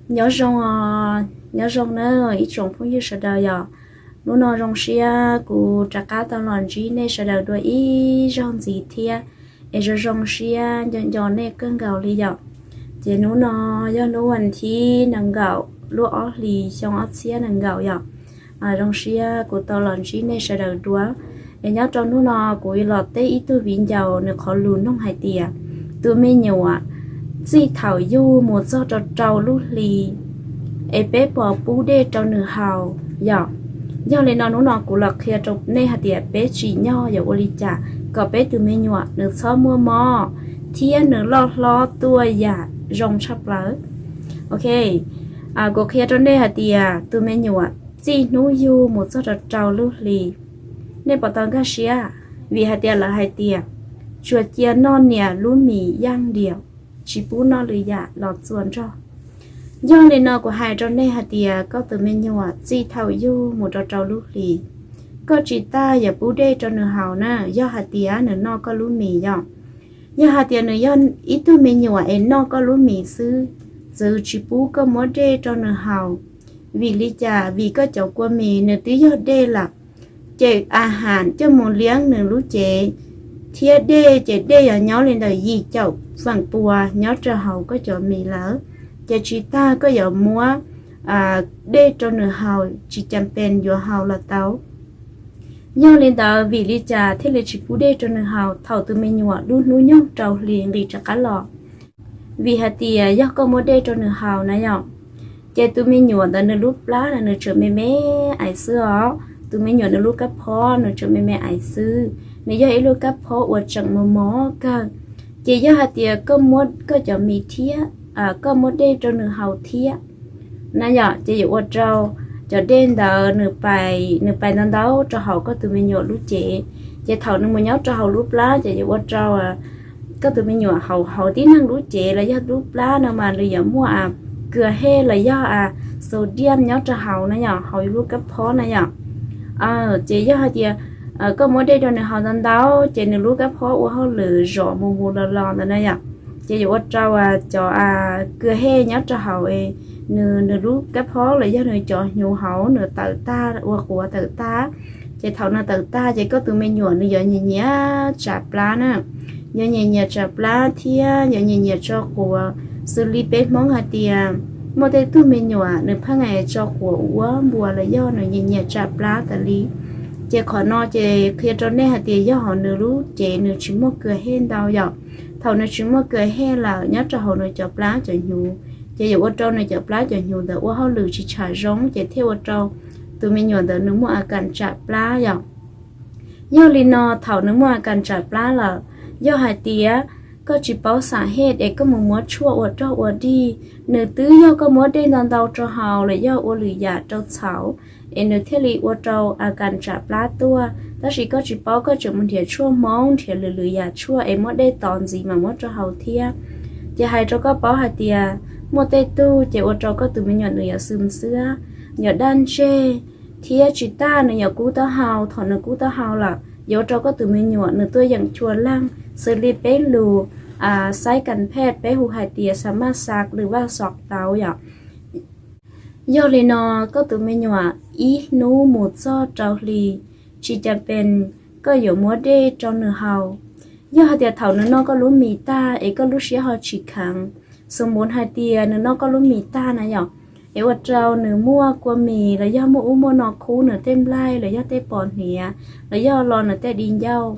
Nyob zoo, nyob zoo na ib tsoom phooj ywg sawv daws yom. Hnub no zoo siab kuv rov qab tau los ntsib nej sawv daws dua ib zaug ntxiv thiab, es zoo zoo siab nco nco nej kawg nkaus li yom. Ces hnub no yog hnub vas thib nees nkaum lub ob hlis xyoo ob txhiab nees nkaum yom. Zoo siab kuv tau los ntsib nej sawv daws dua. Es nyob rau hnub no kuv los teb ib tug viv ncaus nws qhov lus noog hais tias tus me nyuam txij thaum yug mus txog rau rau lub hli es peb puas pub dej rau nws haus yom. Yog li no hnub no kuv los qhia rau nej hais tias peb tsim nyog yuav ua li cas kom peb tus me nyuam nws txhob muaj mob thiab nws loj hlob tuaj yam zoo tshaj plaws. Ok, kuv qhia rau nej hais tias tus me nyuam txij hnub yug mus txog rau rau lub hli, nej puas tau nkag siab? Vim hais tias lawv hais tias tsuas cia noj niam lub mis yaj diam, tsis pub noj lwm yam los txuas nrog. Yog li no kuv hais rau nej hais tias koj tus me nyuam txij thaum yug mus rau rau lub hli, koj tsis tas yuav pub dej rau nws haus na, yog hais tias nws noj koj lub mis yom. Yog hais tias nws yog ib tug me nyuam es noj koj lub mis xwb, txwv tsis pub koj muab dej rau nws haus. Vim li cas? Vim koj cov kua mis nws twb yog dej lawm, ces a has coj mus liab nws lub cev thiab dej, ces dej yuav nyob li ntawm yim caum feem pua nyob rau hauv koj cov mis lawm. Ces tsis tas koj yuav muab dej rau nws haus, tsis cas pes yuav haus los tau. Yog li ntawd vim li cas thiaj li tsis pub dej rau nws haus thaum tus me nyuam lub hnub nyoog rau hli nqis rov qab los? Vim hais tias yog koj muab dej rau nws haus na yom, ces tus me nyuam ntawd nws lub plab na nws tseem me me aiv xwb os. Tus me nyuam nws lub kab phob nws tseem me me aiv xwb, nws yog ib lub kab phob uas tseem mos mos kawg. Ces yog hais tias koj muab koj cov mis thiab koj muab dej rau nws haus thiab na yom, ces yuav ua rau cov dej ntawd nws pais ntau ntau rau hauv koj tus me nyuam lub cev. Ces thaum nws mus nyob rau hauv lub plab ces yuav ua rau koj tus me nyuam hauv hauv tib neeg lub cev los yog lub plab no mas nws yuav muaj a, kua hej los yog a, sodium nyob rau hauv na yom, hauv lub kab phob na yom. Ces yog hais tias koj muab dej rau nws haus ntau ntau ces nws lub kab phob ua hauj lwm zom mus mus los los ntawd na yom, ces yuav ua rau cov kua hej nyob rau hauv nws nws lub kab phob los yog nws cov hnyuv hauv nws tawm tag, ua quav tawm tag. Ces thaum nws tawm tag ces koj tus me nyuam nws yuav nyiam nyiam tsam plab na, yuav nyiam nyiam tsam plab thiab yuav nyiam nyiam tso quav. Xws li peb Hmoob hais tias muaj tej tug me nyuam nws pheej tso quav ua npuas los yog nws nyiam nyiam tsam plab tas li. Ces qhov no ces qhia rau nej hais tias yog hauv nws lub cev nws tsis muaj kua hej ntau yom. Thaum nws tsis muaj kua hej lawm nyob rau hauv nws cov plab cov hnyuv, ces yuav ua rau nws cov plab cov hnyuv ntawd ua hauj lwm tsis tsham zoo ces thiaj ua rau tus me nyuam ntawd nws muaj a kas tsam plab yom. Yog li no thaum nws muaj a kas tsam plab lawm, yog hais tias koj tsis paub xam hej es koj mus muab tshuaj ua rog ua dig, nws twb yog koj muab dej ntau ntau rau haus los yog ua lwm yam rau txhaum es nws thiaj li ua rau a kas tsam plab tuaj. Tab sis koj tsis paub, koj tseem mus nrhiav tshuaj Hmoob, nrhiav lwm lwm yam tshuaj es muab dej tos ntxiv mas muab rau haus thiab. Ces hais rau koj paub hais tias muaj tej tug ces ua rau koj tus me nyuam nws yuav xwm xwab, yuav daj ntseg, thiab tsis tas nws yuav kub taub hau. Thaum nws kub taub hau lawm yuav ua rau koj tus me nyuam nws tuaj yeem chua leeg, xws li peb lus saib kas phej peb hu hais tias xa maj xav lwm vaj xov tau yom. Yog li no koj tus me nyuam ib hnub mus txog rau hli, tsis cas pes koj yuav muab dej rau nws haus. Yog hais tias thaum nws noj koj lub mis tag es koj lub siab ho tsis kheev, xu npuv hais tias nws noj koj lub mis tag na yom, es ua rau nws muaj kua mis los yog muaj ub muaj no khub nws tej nplaig los yog tej pos hniav los yog los nws tej di ncauj.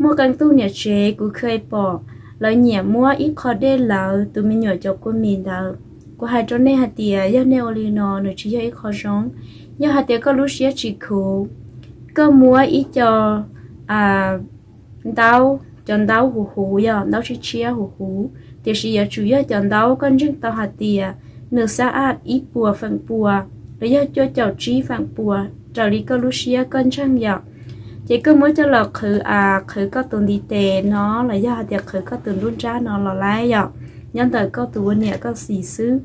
Muaj qee tug niam tsev kuv kheev pom lawv nyiam muab ib qho dej lawv tus me nyuam cov kua mis ntawd. Kuv hais rau nej hais tias yog nej ua li no nws tsis yog ib qho zoo. Yog hais tias koj lub siab tsis khuv, koj muab ib co ntaub, cov ntaub huv huv, yog ntaub tshiab tshiab huv huv, tiam sis yuav tsum yog cov ntaub koj ntseeg tau hais tias nws xab ab ib puas feem pua los yog cuaj caum tsib feem pua raws li koj lub siab koj ntseeg yom. Ces koj muab coj los qhwv a, qhwv koj tus ntiv tes no los yog hais tias qhwv koj tus nruab nrab no los laib yom, nyob ntawm koj tus ua niam koj xis xwb.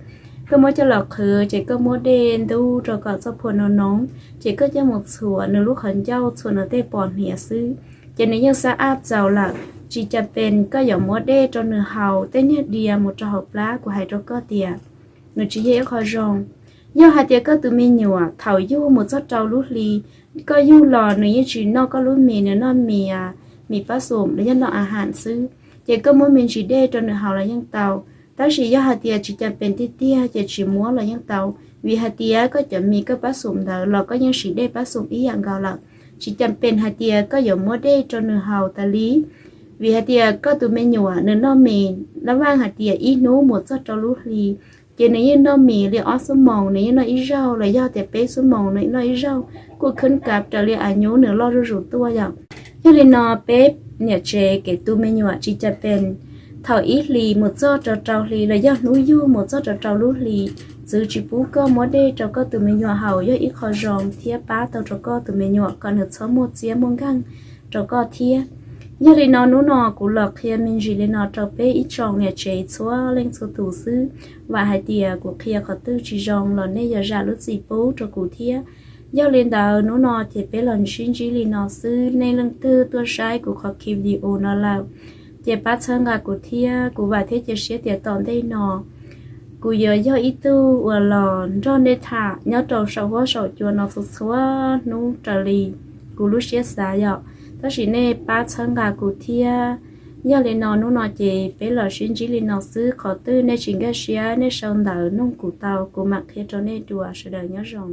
Koj muab coj los qhwv ces koj muab dej ntub rau kom txoj phua no noo, ces koj coj mus txhuam nws lub qhov ncauj, txhuam nws tej pos hniav xwb, ces nws yeej xab ab txaus lawm. Tsis cas pes koj yuav muab dej rau nws haus tej niag diav mus rau hauv plab. Kuv hais rau koj tias nws tsis yog ib qho zoo. Yog hais tias koj tus me nyuam thaum yug mus txog rau lub hli, koj yug los nws yeej tsis noj koj lub mis, nws noj mis, mis pab xum los yog noj a has xwb, ces koj muab me ntsis dej rau nws haus los yeej tau. Tab sis yog hais tias tsis cam pes tiag tiag ces tsis muab los yeej tau, vim hais tias koj cov mis koj pab xum ntawd los koj yeej siv dej pab xum ib yam nkaus lawm. Tsis cam pes hais tias koj yuav muab dej rau nws haus tas li, vim hais tias koj tus me nyuam nws noj mis lab vaj hais tias ib hnub mus txog rau lub hli, ces nws yeej noj mis li ob xuab moos nws yeej noj ib zaug, los yog tias peb xuab moos nws noj ib zaug, kuj khwb kav raws li a nyuv nws loj zuj zus tuaj yom. Yog li no peb niam tsev kev tu me nyuam tsis cam pes thaum ib hlis mus txog rau rau hli los yog hnub yug mus txog rau rau lub hli, txwv tsis pub koj muab dej rau koj tus me nyuam haus yog ib qho zoo thiab pab tau rau koj tus me nyuam kom nws txhob muaj txiab muaj nkeeg rau koj thiab. Yog li no hnub no kuv los qhia me ntsis li no rau peb ib tsoom niam tsev txhua leej txhua tus xwb. Vam hais tias kuv qhia qhov twg tsis zoo los nej yog zam lub txim pub rau kuv thiab. Yog li ntawd hnub no ces peb los sib ntsib li no xwb. Nej leej twg tuaj saib kuv qhov ki video no lawm, ces pab txhawb nqa kuv thiab. Kuv vam thiab cia siab tias tom ntej no kuv yuav yog ib tug uas los nrog nej tham nyob rau saum huab saum cua no txhua txhua hnub raws li kuv lub siab xav yom. Tab sis nej pab txhawb nqa kuv thiab. Yog li no hnub no ces peb los sib ntsib li no xwb. Qhov twg nej tsis nkag siab nej sau ntawv nug kuv tau, kuv mam qhia rau nej dua. Sawv daws nyob zoo.